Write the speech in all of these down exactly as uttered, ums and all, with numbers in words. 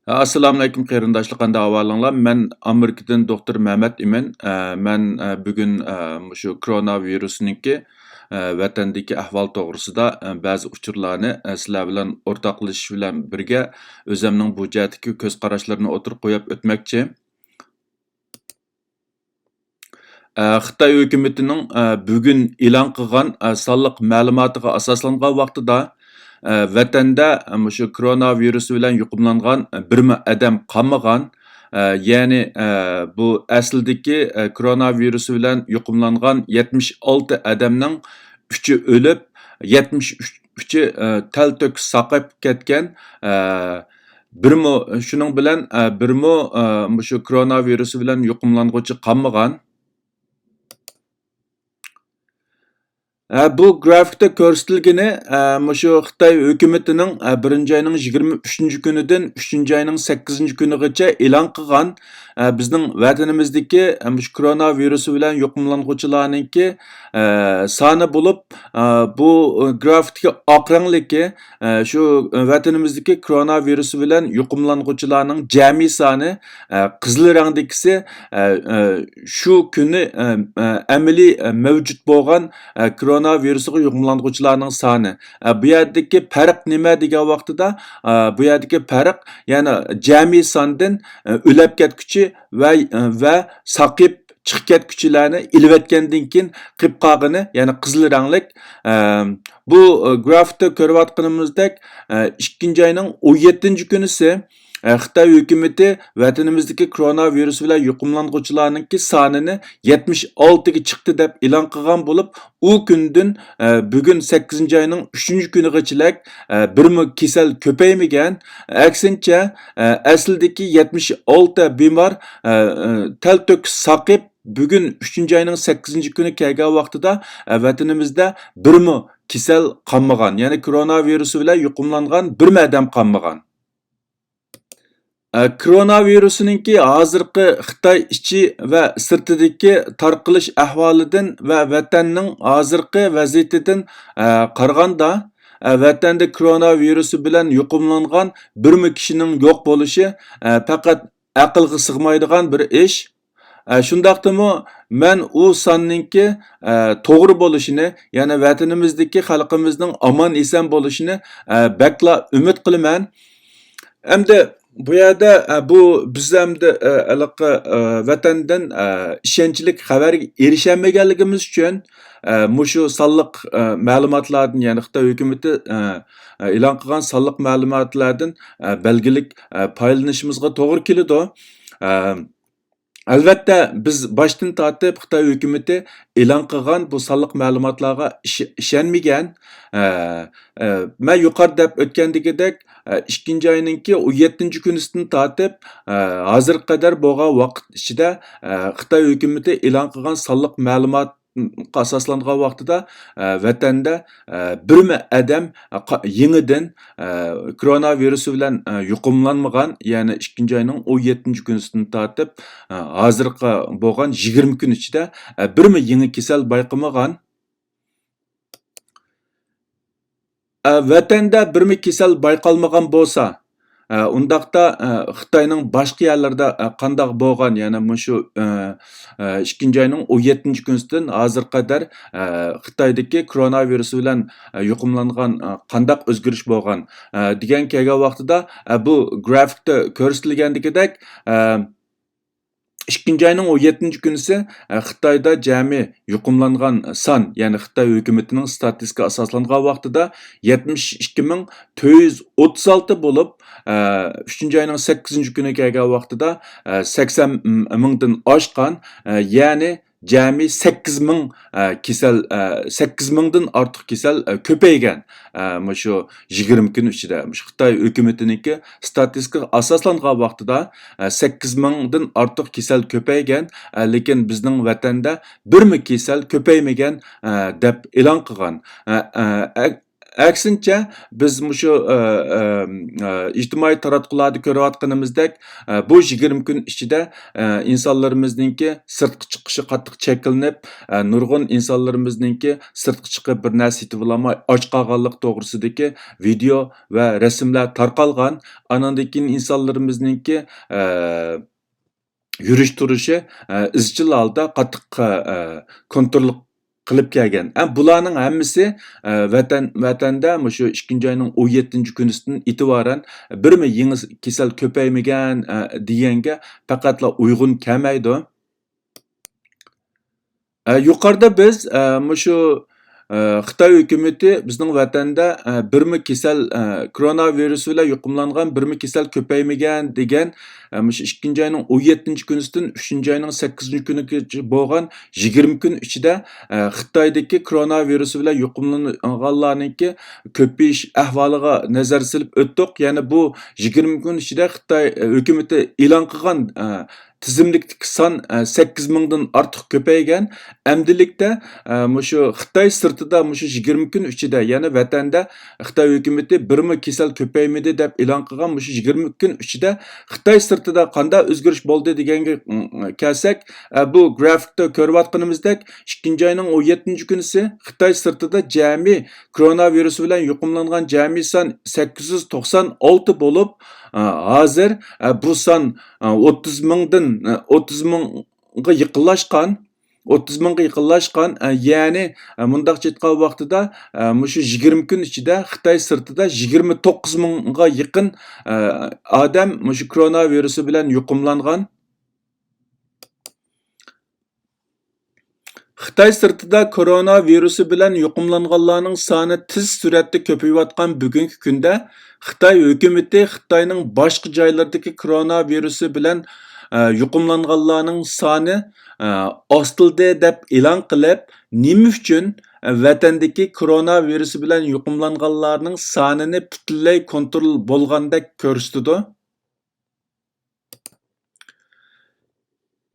ئەسسالامۇئەلەيكۇم قېرىنداشلار، قانداق ئەھۋالىڭلار؟ مەن ئامېرىكىدىن دوختۇر مەمەت ئىمىن. ئە، مەن، ئە، بۈگۈن، ئە، مۇشۇ كورونا ۋىرۇسىنىڭكى، ئە، ۋەتەندىكى ئەھۋال توغرىسىدا، ئە، بەزى ئۇچۇرلارنى، ئە، سىلەر بىلەن ئورتاقلىشىش بىلەن بىرگە، ئۆزەمنىڭ بۇ جەھەتتىكى كۆز قاراشلىرىنى ئوتتۇرىغا قويۇپ ئۆتمەكچى. ئە، خىتاي ھۆكۈمىتىنىڭ، ئە، بۈگۈن ئېلان قىلغان، ئە، سانلىق مەلۇماتىغا ئاساسلانغان ۋاقتىدا، ئە، ۋەتەندە، ئە، مۇشۇ كورونا ۋىرۇسى بىلەن يۇقۇملانغان، ئە، بىرمۇ ئادەم قالمىغان. ئە، يەنى، ئە، بۇ ئەسلىدىكى، ئە، كورونا ۋىرۇسى بىلەن يۇقۇملانغان يەتمىش ئالتە ئادەمنىڭ ئۈچى ئۆلۈپ، يەتمىش ئۈچى، ئە، تەلتۆكۈس ساقىيىپ كەتكەن. ئە، بىرمۇ، شۇنىڭ بىلەن، ئە، بىرمۇ، ئە، مۇشۇ كورونا ۋىرۇسى بىلەن يۇقۇملانغۇچى قالمىغان. ئە، بۇ گرافىكتا كۆرسىتىلگىنى، ئە، مۇشۇ خىتاي ھۆكۈمىتىنىڭ، ئە، بىرىنچى ئاينىڭ يىگىرمە ئۈچىنچى كۈنىدىن ئۈچىنچى ئاينىڭ سەككىزىنچى كۈنىغىچە ئېلان قىلغان، ئە، بىزنىڭ ۋەتىنىمىزدىكى، ئە، مۇشۇ كورونا ۋىرۇسى بىلەن يۇقۇملانغۇچىلارنىڭكى، ئە، سانى بولۇپ، ئە، بۇ گرافىكتىكى ئاق رەڭلىكى، ئە، شۇ ۋەتىنىمىزدىكى كورونا ۋىرۇسى بىلەن يۇقۇملانغۇچىلارنىڭ جەمئىي سانى، ئە، قىزىل رەڭدىكىسى، ئە، ئە، شۇ كۈنى، ئە، ئە، ئەمەلىي، ئە، مەۋجۇت بولغان، ئە، كورونا ۋىرۇسىغا يۇقۇملانغۇچىلارنىڭ سانى. ئە، بۇ يەردىكى پەرق نېمە دېگەن ۋاقتىدا، ئە، بۇ يەردىكى پەرق، يەنى جەمئىي ساندىن، ئە، ئۆلۈپ كەتكۈچى ۋە، ۋە ساقىيىپ چىقىپ كەتكۈچىلەرنى ئېلىۋەتكەندىن كېيىن قېلىپ قالغىنى، يەنى قىزىل رەڭلىك. ئە، بۇ، ئە، گرافىكتا كۆرۈۋاتقىنىمىزدەك، ئە، ئىككىنچى ئاينىڭ ئون يەتتىنچى كۈنىسى، ئە، خىتاي ھۆكۈمىتى ۋەتىنىمىزدىكى كورونا ۋىرۇسى بىلەن يۇقۇملانغۇچىلارنىڭكى سانىنى يەتمىش ئالتىگە چىقتى دەپ ئېلان قىلغان بولۇپ، ئۇ كۈندىن، ئە، بۈگۈن سەككىزىنچى ئاينىڭ ئۈچىنچى كۈنىگىچىلىك، ئە، بىرمۇ كېسەل كۆپەيمىگەن. ئەكسىنچە، ئە، ئەسلىدىكى يەتمىش ئالتە بىمار، ئە، ئە، تەلتۆكۈس ساقىيىپ، بۈگۈن ئۈچىنچى ئاينىڭ سەككىزىنچى كۈنى كەلگەن ۋاقتىدا، ئە، ۋەتىنىمىزدە بىرمۇ كېسەل قالمىغان، يەنى كورونا ۋىرۇسى بىلەن يۇقۇملانغان بىرمۇ ئادەم قالمىغان. ئە، كورونا ۋىرۇسىنىڭكى ھازىرقى خىتاي ئىچى ۋە سىرتىدىكى تارقىلىش ئەھۋالىدىن ۋە ۋەتەننىڭ ھازىرقى ۋەزىيىتىدىن، ئە، قارىغاندا، ئە، ۋەتەندە كورونا ۋىرۇسى بىلەن يۇقۇملانغان بىرمۇ كىشىنىڭ يوق بولۇشى، ئە، پەقەت ئەقىلگە سىغمايدىغان بىر ئىش. ئە، شۇنداقتىمۇ مەن ئۇ ساننىڭكى، ئە، توغرا بولۇشىنى، يەنى ۋەتىنىمىزدىكى خەلقىمىزنىڭ ئامان-ئېسەن بولۇشىنى، ئە، بەكلا ئۈمىد قىلىمەن. ئەمدى بۇ يەردە، ئە، بۇ بىز ئەمدى، ئە، ھېلىقى، ئە، ۋەتەندىن، ئە، ئىشەنچلىك خەۋەرگە ئېرىشەلمىگەنلىكىمىز ئۈچۈن، ئە، مۇشۇ سانلىق، ئە، مەلۇماتلاردىن، يەنى خىتاي ھۆكۈمىتى، ئە، ئە، ئېلان قىلغان سانلىق مەلۇماتلاردىن، ئە، بەلگىلىك، ئە، پايدىلىنىشىمىزغا توغرا كېلىدۇ. ئە، ئەلۋەتتە، بىز باشتىن تارتىپ خىتاي ھۆكۈمىتى ئېلان قىلغان بۇ سانلىق مەلۇماتلارغا ئىش-، ئىشەنمىگەن. ئە، ئە، مەن يۇقىرىدا دەپ ئۆتكەندىكىدەك، ئە، ئىككىنچى ئاينىڭكى ئون يەتتىنچى كۈنىسىدىن تارتىپ، ئە، ھازىرغا قەدەر بولغان ۋاقىت ئىچىدە، ئە، خىتاي ھۆكۈمىتى ئېلان قىلغان سانلىق مەلۇمات ئاساسلانغان ۋاقتىدا، ئە، ۋەتەندە، ئە، بىرمۇ ئادەم، ئە، قا-، يېڭىدىن، ئە، كورونا ۋىرۇسى بىلەن، ئە، يۇقۇملانمىغان، يەنى ئىككىنچى ئاينىڭ ئون يەتتىنچى كۈنىسىدىن تارتىپ، ئە، ھازىرغا بولغان يىگىرمە كۈن ئىچىدە، ئە، بىرمۇ يېڭى كېسەل بايقىمىغان. ئە، ۋەتەندە بىرمۇ كېسەل بايقالمىغان بولسا، ئە، ئۇنداقتا، ئە، خىتاينىڭ باشقا يەرلىرىدە، ئە، قانداق بولغان، يەنى مۇشۇ، ئە، ئە، ئىككىنچى ئاينىڭ ئون يەتتىنچى كۈنىسىدىن ھازىرغا قەدەر، ئە، خىتايدىكى كورونا ۋىرۇسى بىلەن، ئە، يۇقۇملانغان، ئە، قانداق ئۆزگىرىش بولغان، ئە، دېگەن كەلگەن ۋاقتىدا، ئە، بۇ گرافىكتا كۆرسىتىلگەندىكىدەك، ئە، ئىككىنچى ئاينىڭ ئون يەتتىنچى كۈنىسى، ئە، خىتايدا جەمئىي يۇقۇملانغان سان، يەنى خىتاي ھۆكۈمىتىنىڭ ستاتىستىكىغا ئاساسلانغان ۋاقتىدا يەتمىش ئىككى مىڭ تۆت يۈز ئوتتۇز ئالتە بولۇپ، ئە، ئۈچىنچى ئاينىڭ سەككىزىنچى كۈنى كەلگەن ۋاقتىدا، ئە، سەكسەن مىڭدىن ئاشقان، ئە، يەنى جەمئىي سەككىز مىڭ، ئە، كېسەل، ئە، سەككىز مىڭدىن ئارتۇق كېسەل، ئە، كۆپەيگەن. ئە، مۇشۇ يىگىرمە كۈن ئىچىدە، مۇشۇ خىتاي ھۆكۈمىتىنىڭكى ستاتىستىكىغا ئاساسلانغان ۋاقتىدا، ئە، سەككىز مىڭدىن ئارتۇق كېسەل كۆپەيگەن، ئە، لېكىن بىزنىڭ ۋەتەندە بىرمۇ كېسەل كۆپەيمىگەن، ئە، دەپ ئېلان قىلغان. ئە، ئە، ئە، ئەكسىنچە، بىز مۇشۇ، ئە، ئە، ئە، ئىجتىمائىي تاراتقۇلاردا كۆرۈۋاتقىنىمىزدەك، ئە، بۇ يىگىرمە كۈن ئىچىدە، ئە، ئىنسانلىرىمىزنىڭكى سىرتقا چىقىشى قاتتىق چەكلىنىپ، ئە، نۇرغۇن ئىنسانلىرىمىزنىڭكى سىرتقا چىقىپ بىر نەرسە سېتىۋالالماي ئاچ قالغانلىقى توغرىسىدىكى ۋىدېئو ۋە رەسىملەر تارقالغان. ئانىڭدىن كېيىن ئىنسانلىرىمىزنىڭكى، ئە، يۈرۈش تۇرۇشى، ئە، ئىزچىل ھالدا قاتتىق، ئە، كونترول قىلىپ كەلگەن. ئە، بۇلارنىڭ ھەممىسى، ئە، ۋەتەن، ۋەتەندە مۇشۇ ئىككىنچى ئاينىڭ ئون يەتتىنچى كۈنىسىدىن ئېتىبارەن بىرمۇ يېڭى كېسەل كۆپەيمىگەن، ئە، دېگەنگە پەقەتلا ئۇيغۇن كەلمەيدۇ. ئە، يۇقىرىدا بىز، ئە، مۇشۇ، ئە، خىتاي ھۆكۈمىتى بىزنىڭ ۋەتەندە، ئە، بىرمۇ كېسەل، ئە، كورونا ۋىرۇسى بىلەن يۇقۇملانغان بىرمۇ كېسەل كۆپەيمىگەن دېگەن، ئە، مۇشۇ ئىككىنچى ئاينىڭ ئون يەتتىنچى كۈنىسىدىن ئۈچىنچى ئاينىڭ سەككىزىنچى كۈنىگىچە بولغان يىگىرمە كۈن ئىچىدە، ئە، خىتايدىكى كورونا ۋىرۇسى بىلەن يۇقۇملانغانلارنىڭكى كۆپىيىش ئەھۋالىغا نەزەر سېلىپ ئۆتتۇق. يەنى بۇ يىگىرمە كۈن ئىچىدە خىتاي، ئە، ھۆكۈمىتى ئېلان قىلغان، ئە، تىزىملىكتىكى سان، ئە، سەككىز مىڭدىن ئارتۇق كۆپەيگەن. ئەمدىلىكتە، ئە، مۇشۇ خىتاي سىرتىدا مۇشۇ يىگىرمە كۈن ئىچىدە، يەنى ۋەتەندە خىتاي ھۆكۈمىتى بىرمۇ كېسەل كۆپەيمىدى دەپ ئېلان قىلغان مۇشۇ يىگىرمە كۈن ئىچىدە خىتاي سىرتىدا قانداق ئۆزگىرىش بولدى دېگەنگە، م، كەلسەك، ئە، بۇ گرافىكتا كۆرۈۋاتقىنىمىزدەك، ئىككىنچى ئاينىڭ ئون يەتتىنچى كۈنىسى خىتاي سىرتىدا جەمئىي كورونا ۋىرۇسى بىلەن يۇقۇملانغان جەمئىي سان سەككىز يۈز توقسان ئالتە بولۇپ، ئە، ھازىر، ئە، بۇ سان، ئە، ئوتتۇز مىڭدىن، ئە، ئوتتۇز مىڭغا يېقىنلاشقان، ئوتتۇز مىڭغا يېقىنلاشقان، ئە، يەنى، ئە، مۇنداقچە ئېيتقان ۋاقتىدا، ئە، مۇشۇ يىگىرمە كۈن ئىچىدە خىتاي سىرتىدا يىگىرمە توققۇز مىڭغا يېقىن، ئە، ئادەم مۇشۇ كورونا ۋىرۇسى بىلەن يۇقۇملانغان. خىتاي سىرتىدا كورونا ۋىرۇسى بىلەن يۇقۇملانغانلارنىڭ سانى تېز سۈرئەتتە كۆپىيىۋاتقان بۈگۈنكى كۈندە، خىتاي ھۆكۈمىتى خىتاينىڭ باشقا جايلىرىدىكى كورونا ۋىرۇسى بىلەن، ئە، يۇقۇملانغانلارنىڭ سانى، ئە، ئاستىلدى دەپ ئېلان قىلىپ، نېمە ئۈچۈن، ئە، ۋەتەندىكى كورونا ۋىرۇسى بىلەن يۇقۇملانغانلارنىڭ سانىنى پۈتۈنلەي كونترول بولغاندەك كۆرسىتىدۇ؟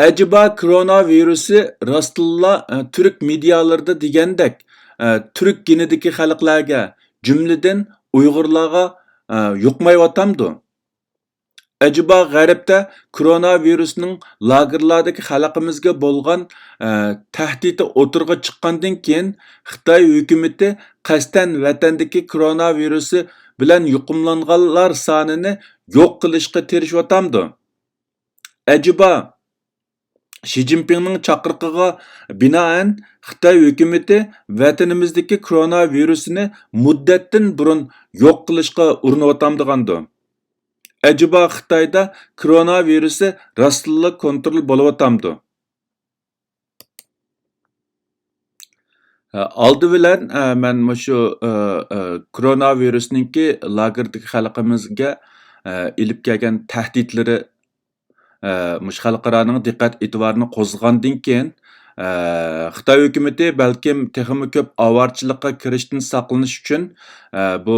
ئەجەبا كورونا ۋىرۇسى راستتىنلا، ئە، تۈرك مېدىيالىرىدا دېگەندەك، ئە، تۈرك گېنىدىكى خەلقلەرگە، جۈملىدىن ئۇيغۇرلارغا، ئە، يۇقمايۋاتامدۇ؟ ئەجەبا غەربتە كورونا ۋىرۇسىنىڭ لاگېرلاردىكى خەلقىمىزگە بولغان، ئە، تەھدىتى ئوتتۇرىغا چىققاندىن كېيىن، خىتاي ھۆكۈمىتى قەستەن ۋەتەندىكى كورونا ۋىرۇسى بىلەن يۇقۇملانغانلار سانىنى يوق قىلىشقا تىرىشىۋاتامدۇ؟ ئەجەبا، شى جىنپىڭنىڭ چاقىرىقىغا بىنائەن، خىتاي ھۆكۈمىتى ۋەتىنىمىزدىكى كورونا ۋىرۇسىنى مۇددەتتىن بۇرۇن يوق قىلىشقا ئۇرۇنۇۋاتامدىغاندۇ؟ ئەجەبا خىتايدا كورونا ۋىرۇسى راستتىنلا كونترول بولۇۋاتامدۇ؟ ئالدى بىلەن، ئە، مەن مۇشۇ، ئە، ئە، كورونا ۋىرۇسنىڭكى لاگېردىكى خەلقىمىزگە، ئە، ئېلىپ كەلگەن تەھدىتلىرى، ئە، مۇشۇ خەلقئارانىڭ دىققەت ئېتىبارىنى قوزغىغاندىن كېيىن، ئە، خىتاي ھۆكۈمىتى بەلكىم تېخىمۇ كۆپ ئاۋارىچىلىققا كىرىشتىن ساقلىنىش ئۈچۈن، ئە، بۇ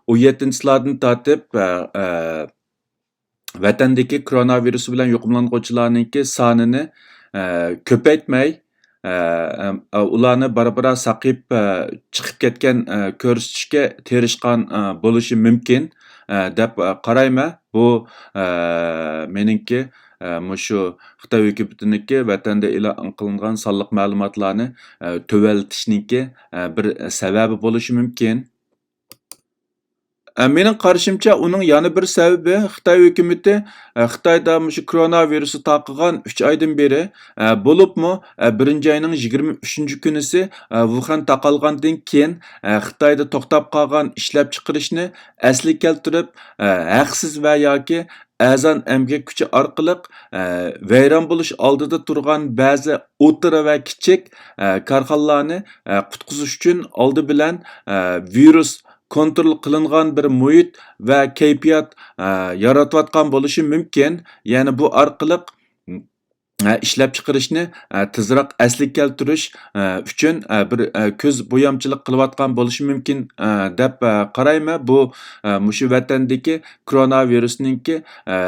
ئون يەتتىنچى چىسلاردىن تارتىپ، ئە، ئە، ۋەتەندىكى كورونا ۋىرۇسى بىلەن يۇقۇملانغۇچىلارنىڭكى سانىنى، ئە، كۆپەيتمەي، ئە، ئە، ئۇلارنى بارا-بارا ساقىيىپ، ئە، چىقىپ كەتكەن، ئە، كۆرسىتىشكە تىرىشقان، ئە، بولۇشى مۇمكىن، ئە، دەپ، ئە، قارايمەن. بۇ، ئە، مېنىڭكى، ئە، مۇشۇ خىتاي ھۆكۈمىتىنىڭكى ۋەتەندە ئېلان قىلىنغان سانلىق مەلۇماتلارنى، ئە، تۆۋەنلىتىشنىڭكى، ئە، بىر سەۋەبى بولۇشى مۇمكىن. ئە، مېنىڭ قارىشىمچە، ئۇنىڭ يەنە بىر سەۋەبى، خىتاي ھۆكۈمىتى، ئە، خىتايدا مۇشۇ كورونا ۋىرۇسى تارقىغان ئۈچ ئايدىن بېرى، ئە، بولۇپمۇ، ئە، بىرىنچى ئاينىڭ يىگىرمە ئۈچىنچى كۈنىسى، ئە، ۋۇخەن تارقالغاندىن كېيىن، ئە، خىتايدا توختاپ قالغان ئىشلەپچىقىرىشنى ئەسلىگە كەلتۈرۈپ، ئە، ھەقسىز ۋە ياكى ئەرزان ئەمگەك كۈچى ئارقىلىق، ئە، ۋەيران بولۇش ئالدىدا تۇرغان بەزى ئوتتۇرا ۋە كىچىك، ئە، كارخانىلارنى، ئە، قۇتقۇزۇش ئۈچۈن ئالدى بىلەن، ئە، ۋىرۇس كونترول قىلىنغان بىر مۇھىت ۋە كەيپىيات، ئە، يارىتىۋاتقان بولۇشى مۇمكىن. يەنى بۇ ئارقىلىق، ئە، ئىشلەپچىقىرىشنى، ئە، تېزراق ئەسلىگە كەلتۈرۈش، ئە، ئۈچۈن، ئە، بىر، ئە، كۆز بويامچىلىق قىلىۋاتقان بولۇشى مۇمكىن، ئە، دەپ، ئە، قارايمەن. بۇ، ئە، مۇشۇ ۋەتەندىكى كورونا ۋىرۇسىنىڭكى، ئە،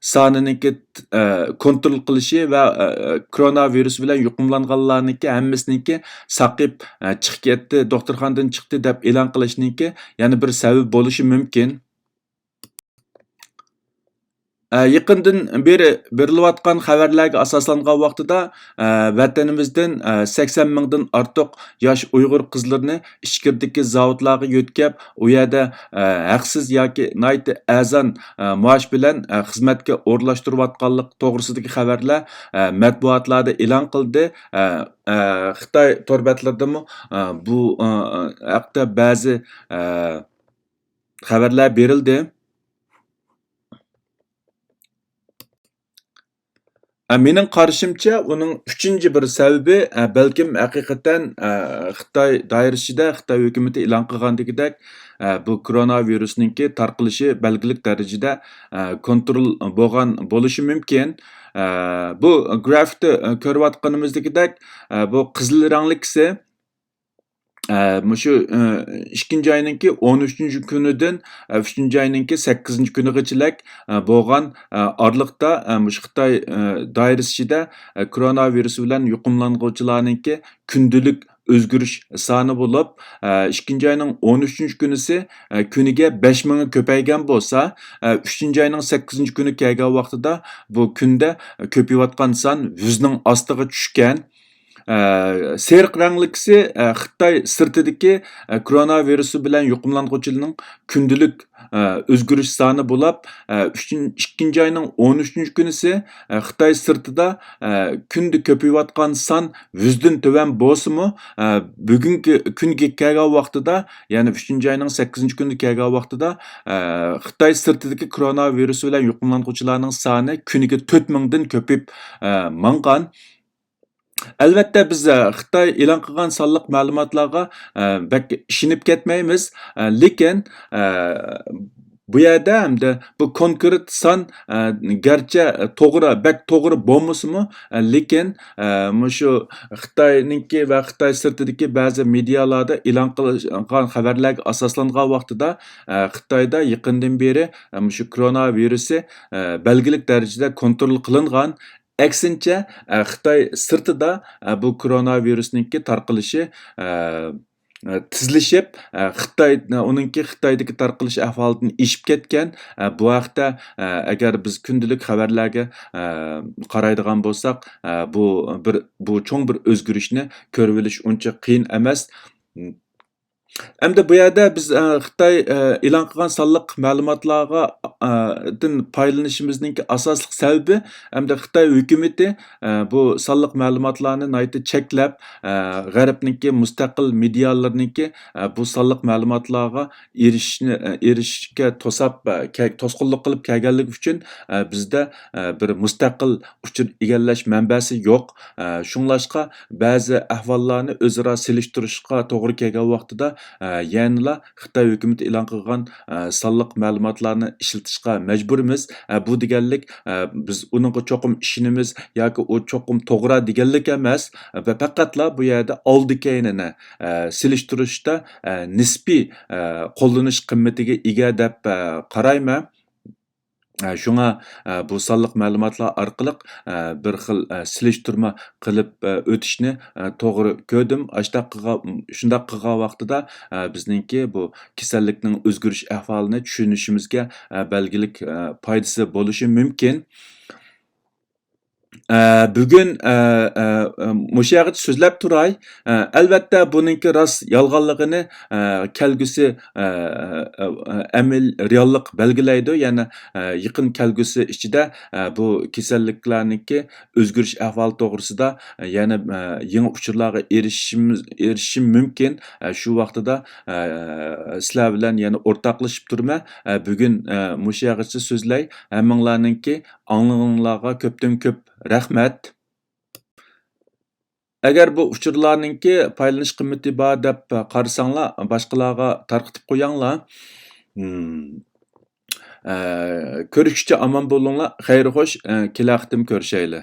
سانىنىڭكى، ئە، كونترول قىلىشى ۋە، ئە، كورونا ۋىرۇسى بىلەن يۇقۇملانغانلارنىڭكى ھەممىسىنىڭكى ساقىيىپ، ئە، چىقىپ كەتتى، دوختۇرخانىدىن چىقتى دەپ ئېلان قىلىشنىڭكى يەنە بىر سەۋەب بولۇشى مۇمكىن. ئە، يېقىندىن بېرى بېرىلىۋاتقان خەۋەرلەرگە ئاساسلانغان ۋاقتىدا، ئە، ۋەتىنىمىزدىن، ئە، سەكسەن مىڭدىن ئارتۇق ياش ئۇيغۇر قىزلىرىنى ئىچكىرىدىكى زاۋۇتلارغا يۆتكەپ، ئۇ يەردە، ئە، ھەقسىز ياكى ناھايىتى ئەرزان، ئە، مائاش بىلەن، ئە، خىزمەتكە ئورۇنلاشتۇرۇۋاتقانلىق توغرىسىدىكى خەۋەرلەر، ئە، مەتبۇئاتلاردا ئېلان قىلدى. ئە، ئە، خىتاي تور بەتلىرىدىمۇ، ئە، بۇ، ئە، ھەقتە بەزى، ئە، خەۋەرلەر بېرىلدى. ئە، مېنىڭ قارىشىمچە، ئۇنىڭ ئۈچىنچى بىر سەۋەبى، ئە، بەلكىم ھەقىقەتەن، ئە، خىتاي دائىرىسى ئىچىدە خىتاي ھۆكۈمىتى ئېلان قىلغاندىكىدەك، ئە، بۇ كورونا ۋىرۇسىنىڭكى تارقىلىشى بەلگىلىك دەرىجىدە، ئە، كونترول بولغان بولۇشى مۇمكىن. ئە، بۇ گرافىكتا، ئە، كۆرۈۋاتقىنىمىزدىكىدەك، ئە، بۇ قىزىل رەڭلىكىسى، ئە، مۇشۇ، ئە، ئىككىنچى ئاينىڭكى ئون ئۈچىنچى كۈنىدىن، ئە، ئۈچىنچى ئاينىڭكى سەككىزىنچى كۈنىگىچىلىك، ئە، بولغان، ئە، ئارىلىقتا، ئە، مۇشۇ خىتاي، ئە، دائىرىسى ئىچىدە، ئە، كورونا ۋىرۇسى بىلەن يۇقۇملانغۇچىلارنىڭكى كۈندىلىك ئۆزگىرىش سانى بولۇپ، ئە، ئىككىنچى ئاينىڭ ئون ئۈچىنچى كۈنىسى، ئە، كۈنىگە بەش مىڭغا كۆپەيگەن بولسا، ئە، ئۈچىنچى ئاينىڭ سەككىزىنچى كۈنى كەلگەن ۋاقتىدا بۇ كۈندە كۆپىيىۋاتقان سان يۈزنىڭ ئاستىغا چۈشكەن. ئە، سېرىق رەڭلىكىسى، ئە، خىتاي سىرتىدىكى، ئە، كورونا ۋىرۇسى بىلەن يۇقۇملانغۇچىلارنىڭ كۈندىلىك، ئە، ئۆزگىرىش سانى بولۇپ، ئە، ئۈچىن-، ئىككىنچى ئاينىڭ ئون ئۈچىنچى كۈنىسى، ئە، خىتاي سىرتىدا، ئە، كۈندە كۆپىيىۋاتقان سان يۈزدىن تۆۋەن بولسىمۇ، ئە، بۈگۈنكى كۈنگە كەلگەن ۋاقتىدا، يەنى ئۈچىنچى ئاينىڭ سەككىزىنچى كۈنىگە كەلگەن ۋاقتىدا، ئە، خىتاي سىرتىدىكى كورونا ۋىرۇسى بىلەن يۇقۇملانغۇچىلارنىڭ سانى كۈنىگە تۆت مىڭدىن كۆپىيىپ، ئە، ماڭغان. ئەلۋەتتە، بىز، ئە، خىتاي ئېلان قىلغان سانلىق مەلۇماتلارغا، ئە، بەك ئىشىنىپ كەتمەيمىز. ئە، لېكىن، ئە، بۇ يەردە ئەمدى بۇ كونكرېت سان، ئە، گەرچە توغرا، بەك توغرا بولمىسىمۇ، ئە، لېكىن، ئە، مۇشۇ خىتاينىڭكى ۋە خىتاي سىرتىدىكى بەزى مېدىيالاردا ئېلان قىلغان خەۋەرلەرگە ئاساسلانغان ۋاقتىدا، ئە، خىتايدا يېقىندىن بېرى، ئە، مۇشۇ كورونا ۋىرۇسى، ئە، بەلگىلىك دەرىجىدە كونترول قىلىنغان. ئەكسىنچە، ئە، خىتاي سىرتىدا، ئە، بۇ كورونا ۋىرۇسنىڭكى تارقىلىشى، ئە، ئە، تېزلىشىپ، ئە، خىتاي، ئۇنىڭكى خىتايدىكى تارقىلىش ئەھۋالىدىن ئېشىپ كەتكەن. ئە، بۇ ھەقتە، ئە، ئەگەر بىز كۈندىلىك خەۋەرلەرگە، ئە، قارايدىغان بولساق، ئە، بۇ بىر، بۇ چوڭ بىر ئۆزگىرىشنى كۆرۈۋېلىش ئۇنچە قىيىن ئەمەس. ئەمدى بۇ يەردە بىز، ئە، خىتاي، ئە، ئېلان قىلغان سانلىق مەلۇماتلارغا، ئە، دىن پايدىلىنىشىمىزنىڭكى ئاساسلىق سەۋەبى، ئەمدى خىتاي ھۆكۈمىتى، ئە، بۇ سانلىق مەلۇماتلارنى ناھايىتى چەكلەپ، ئە، غەربنىڭكى مۇستەقىل مېدىيالىرىنىڭكى، ئە، بۇ سانلىق مەلۇماتلارغا ئېرىشىشنى، ئە، ئېرىشىشكە توساپ، ئە، كە-، توسقۇنلۇق قىلىپ كەلگەنلىكى ئۈچۈن، ئە، بىزدە، ئە، بىر مۇستەقىل ئۇچۇر ئىگىلەش مەنبەسى يوق. ئە، شۇڭلاشقا بەزى ئەھۋاللارنى ئۆزئارا سېلىشتۇرۇشقا توغرا كەلگەن ۋاقتىدا، ئە، يەنىلا خىتاي ھۆكۈمىتى ئېلان قىلغان، ئە، سانلىق مەلۇماتلارنى ئىشلىتىشقا مەجبۇرمىز. ئە، بۇ دېگەنلىك، ئە، بىز ئۇنىڭغا چوقۇم ئىشىنىمىز ياكى ئۇ چوقۇم توغرا دېگەنلىك ئەمەس. ئە، پەقەتلا بۇ يەردە ئالدى كەينىنى، ئە، سېلىشتۇرۇشتا، ئە، نىسپىي، ئە، قوللىنىش قىممىتىگە ئىگە دەپ، ئە، قارايمەن. ئە، شۇڭا، ئە، بۇ سانلىق مەلۇماتلار ئارقىلىق، ئە، بىر خىل، ئە، سېلىشتۇرما قىلىپ، ئە، ئۆتۈشنى، ئە، توغرا كۆردۈم. ئاشۇنداق قىلغان، شۇنداق قىلغان ۋاقتىدا، ئە، بىزنىڭكى بۇ كېسەللىكنىڭ ئۆزگىرىش ئەھۋالىنى چۈشىنىشىمىزگە، ئە، بەلگىلىك، ئە، پايدىسى بولۇشى مۇمكىن. ئە، بۈگۈن، ئە، ئە، ئە، مۇشۇ يەرگىچە سۆزلەپ تۇراي. ئە، ئەلۋەتتە، بۇنىڭكى راست يالغانلىقىنى، ئە، كەلگۈسى، ئە، ئە، ئە، ئەمەل، رېئاللىق بەلگىلەيدۇ. يەنى، ئە، يېقىن كەلگۈسى ئىچىدە، ئە، بۇ كېسەللىكلەرنىڭكى ئۆزگىرىش ئەھۋالى توغرىسىدا، ئە، يەنە، ئە، يېڭى ئۇچۇرلارغا ئېرىشىشىمىز، ئېرىشىشىم مۇمكىن. ئە، شۇ ۋاقتىدا، ئە، سىلەر بىلەن يەنە ئورتاقلىشىپ تۇرىمەن. ئە، بۈگۈن، ئە، مۇشۇ يەرگىچە سۆزلەي. ھەممىڭلارنىڭكى ئاڭلىغىنىڭلارغا كۆپتىن كۆپ رەھمەت. ئەگەر بۇ ئۇچۇرلارنىڭكى پايدىلىنىش قىممىتى بار دەپ قارىساڭلار، باشقىلارغا تارقىتىپ قويۇڭلار. ھىم. ئە، كۆرۈشكىچە ئامان بولۇڭلار. خەير خوش، ئە، كېلەر قېتىم كۆرۈشەيلى.